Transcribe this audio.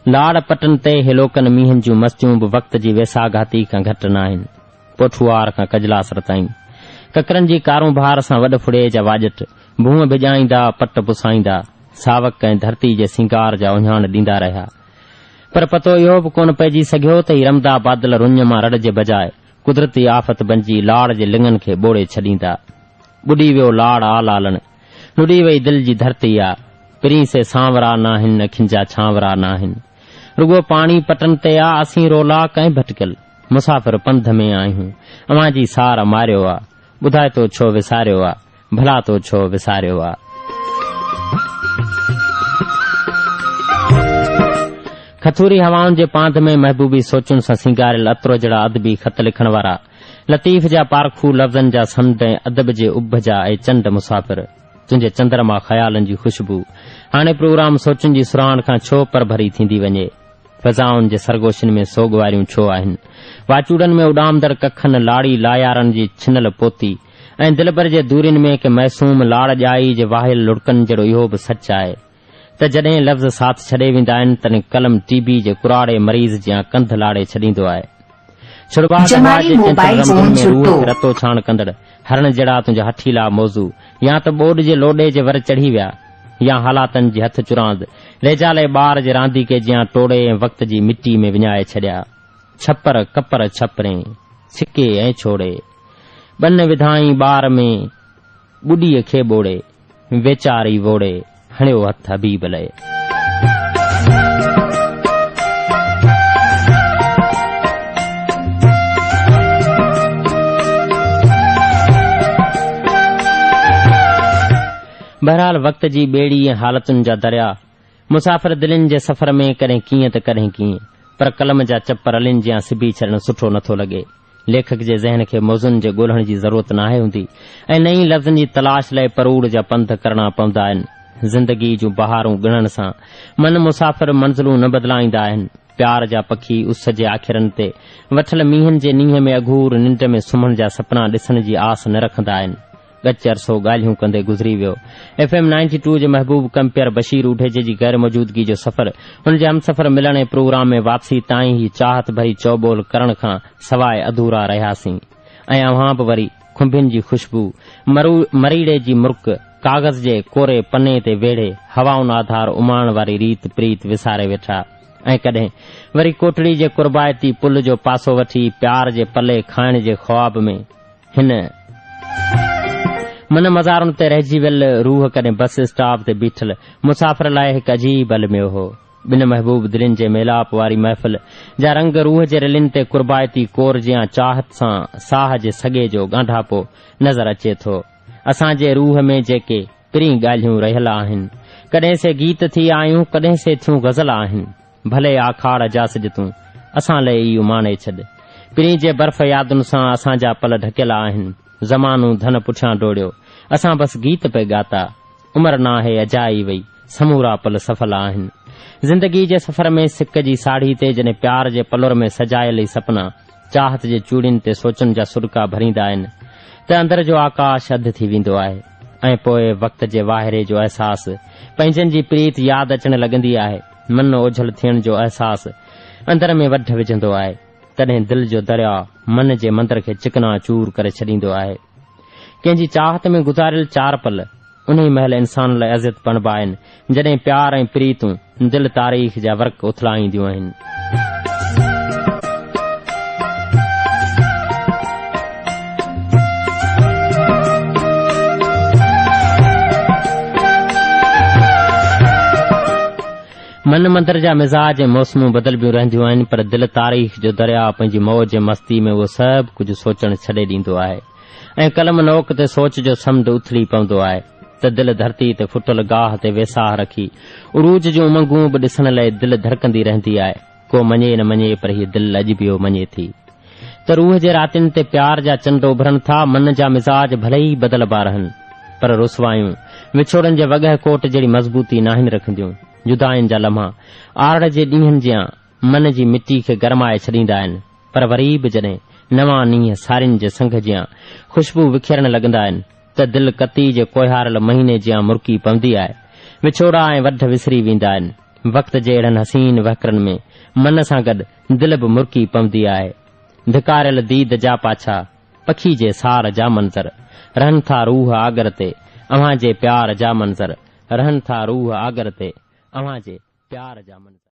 لاڙ پٽن تي هيلوڪن مينهن جون مستيون به وقت جي ويساهه-گهاتي کان گهٽ ناهن. پوٺوهار کان ڪجلاسر تائين، ڪڪرن جي ڪارونڀار سان وڏ ڦڙي جا واڄٽ، ڀونء ڀڄائيندا، پٽ پسائيندا، ساوڪ ۽ ڌرتي جي سينگار جا اهڃاڻ ڏيندا رهيا. پر پتو اهو به ڪونه پئجي سگهيو ته هي رمدا بادل رڃ مان رڙ جي بجاء قدرتي آفت بنجي لاڙ جي لڱن کي ٻوڙي ڇڏيندا. ٻڏي ويو لاڙ آ لالڻ، لڏي وئي دل جي ڌرتي آ. پرين سي سانورا ناهن، اکين جا ڇانورا ناهن. رڳو پاڻي پٽن تي آ، اسين رولاڪ ۽ ڀٽڪيل مسافر پنڌ ۾ آهيون. اوهان جي سار ماريو آ، ٻڌائي تو ڇو وساريو آ، ڀلا تو ڇو وساريو آ. کٿوري هوائن جي پانڌ ۾ محبوبي سوچن سان سينگاريل عطر جهڙا ادبي خط لکڻ وارا لطيف جا پارکو لفظن جا سمنڊ ۽ ادب جي اڀ جا اي چنڊ مسافر تنهنجي چندرما خيالن جي خوشبو هاڻي پروگرام سوچن جي سرهاڻ کان ڇو پرڀري ٿيندي وڃي فضائن جي سرگوشين ۾ سوڳواريون ڇو آهن واچوڙن ۾ اڏامندڙ ڪکن لاڙي لايارن جي ڇنل پوتي ۽ دلبر جي دورين ۾ ڪي معصوم لاڙ ڄائي جي واهيل لڙڪن جهڙو اهو به سچ آهي ته جڏهن لفظ ساٿ ڇڏي ويندا آهن تڏهن قلم ٽي بي جي ڪراڙي مريض جيان ڪنڌ لاڙي ڇڏيندو آهي. ڇڙواڳ هوا جمالي جي چنچل موبائل رمزن فون ۾ روح ڇٽو. کي رتو ڇاڻ ڪندڙ هرڻ جهڙا تنهنجا هٺيلا موضوع يا ته ٻوڏ جي لوڏي جي ور چڙهي ويا يا حالاتن جي هٿ چراند ريجالي ٻار جي رانديڪي جيان ٽوڙي ۽ وقت جي مٽي ۾ وڃائي ڇڏيا. ڇپر ڪپر ڇپرين، ڇڪي ۽ ڇوڙي. ٻن وڌائين ٻار ۾، ٻڏيء کي ٻوڙي، ويچاري ووڙي، هڻيو هٿ حبيب لئي. بهرحال وقت جي ٻيڙي ۽ حالتن جا دريا مسافر دلين جي سفر ۾ ڪڏهن ڪيئن ته ڪڏهن ڪيئن، پر قلم جا چپ رلين جيان سبي ڇڏڻ سٺو نٿو لڳي. ليکڪ جي ذهن کي موضوعن جي ڳولڻ جي ضرورت ناهي هوندي ۽ نه ئي لفظن جي تلاش لئه پروڙ جا پنڌ ڪرڻا پوندا آهن. زندگيء جون بهارون ڳڻڻ سان من مسافر منزلون نه بدلائيندا آهن. پيار جا پکي اس جي آکيرن تي وٺل مينهن جي نينهن ۾ اگهور ننڊ ۾ سمهڻ جا سپنا ڏسڻ جي آس نه رکندا آهن. ڳچ عرصو ڳالهيون ڪندي گذري ويو. ايف ايم نائنٽي ٽو جي محبوب ڪمپيئر بشير اوڍيجي جي غير موجودگي جو سفر، هن جي همسفر ملڻ ۽ پروگرام ۾ واپسي تائين هي چاهت ڀري چئوٻول ڪرڻ کان سواء اڌورا رهياسين ۽ اوهان به وري کنڀين جي خوشبو، مريڙي جي مرڪ، ڪاغذ جي ڪوري پني تي ويڙهي هوائن آڌار اماڻڻ واري ريت پريت وساري ويٺا ۽ ڪڏهن وري ڪوٽڙي جي قربائتي پل جو پاسو وٺي پيار جي پلي کائڻ جي خواب ۾ هن من مزارن تي رهجي ويل روح ڪڏهن بس اسٽاپ تي بيٺل مسافر لاء هڪ عجيب الميو هو. ٻن محبوب دلين جي ميلاپ واري محفل جا رنگ روح جي رلين تي قربائتي ڪور جيان چاهت سان ساهه جي سڳي جو ڳانڍاپو نظر اچي ٿو. اسان جي روح ۾ جيڪي پرين ڳالهيون رهيل آهن. ڪڏهن سي گيت ٿي آيون، ڪڏهن سي ٿيون غزل آهن. ڀلي آکاڙ جا سج تون اسان لئه ئي اماڻي ڇڏ. پرين جي برف يادن سان اسان جا پل ڍڪيل آهن. زمانو ڌن پٺيان ڊوڙيو، اسان بس گيت پئي ڳاتا. عمر ناهي اجائي وئي، سمورا پل سڦل آهن. زندگي جي سفر ۾ سڪ جي ساڙهي تي جڏهن پيار جي پلور ۾ سجايل هي سپنا چاهت جي چوڙين تي سوچن جا سڏڪا ڀريندا آهن ته اندر جو آڪاش اڌ ٿي ويندو آهي ۽ پوء وقت جي واهري جو احساس پنهنجن جي پريت ياد اچڻ لڳندي آهي. من اوجهل ٿيڻ جو احساس اندر ۾ وڍ وجهندو آهي، تڏهن دل جو درياء من جي مندر کي چڪنا چور ڪري ڇڏيندو آهي. ڪنهن جي چاهت ۾ گذاريل چار پل انهي مهل انسان لاء اذيت بڻبا آهن، جڏهن پيار ۽ پريتون دل تاريخ جا ورق اٿلائينديون آهن. من مندر جا مزاج ۽ موسمون بدلبيون رهنديون آهن پر دل تاريخ جو درياء پنهنجي موج ۽ مستي ۾ اهو سڀ ڪجهه سوچڻ ڇڏي ڏيندو آهي ۽ قلم نوڪ تي سوچ جو سمنڊ اٿلي پوندو آهي ته دل ڌرتي تي ڦٽل گاهه تي ويساهه رکي عروج جون امنگون به ڏسڻ لئه دل ڌڙڪندي رهندي آهي. ڪو مڃي نه مڃي پر هيء دل اڄ به اهو مڃي ٿي ته روح جي راتين تي پيار جا چنڊ اڀرن ٿا، من جا مزاج ڀلي ئي بدلبا رهن پر رسوايون وڇوڙن جي وڳهه ڪوٽ جهڙي مضبوطي ناهن رکنديون. جدائين جا لمحا آرڙ جي ڏينهن جيان من جي مٽي کي گرمائي ڇڏيندا آهن پر وري به جڏهن نوان نينهن سارين جي سنگهه جيان خوشبو وکيرڻ لڳندا آهن ته دل ڪتي جي ڪوهيارل مهيني جيان مرڪي پوندي آهي. وڇوڙا ۽ وڍ وسري ويندا آهن. وقت جي اهڙن حسين وهڪرن ۾ من سان گڏ دل به مرڪي پوندي آهي. ڌڪاريل ديد جا پاڇا، پکي جي سار جا منظر، رهن ٿا روح آڳر تي، اوهان جي پيار جا منظر، رهن ٿا روح آڳر تي، اوهان جي پيار جا منظر.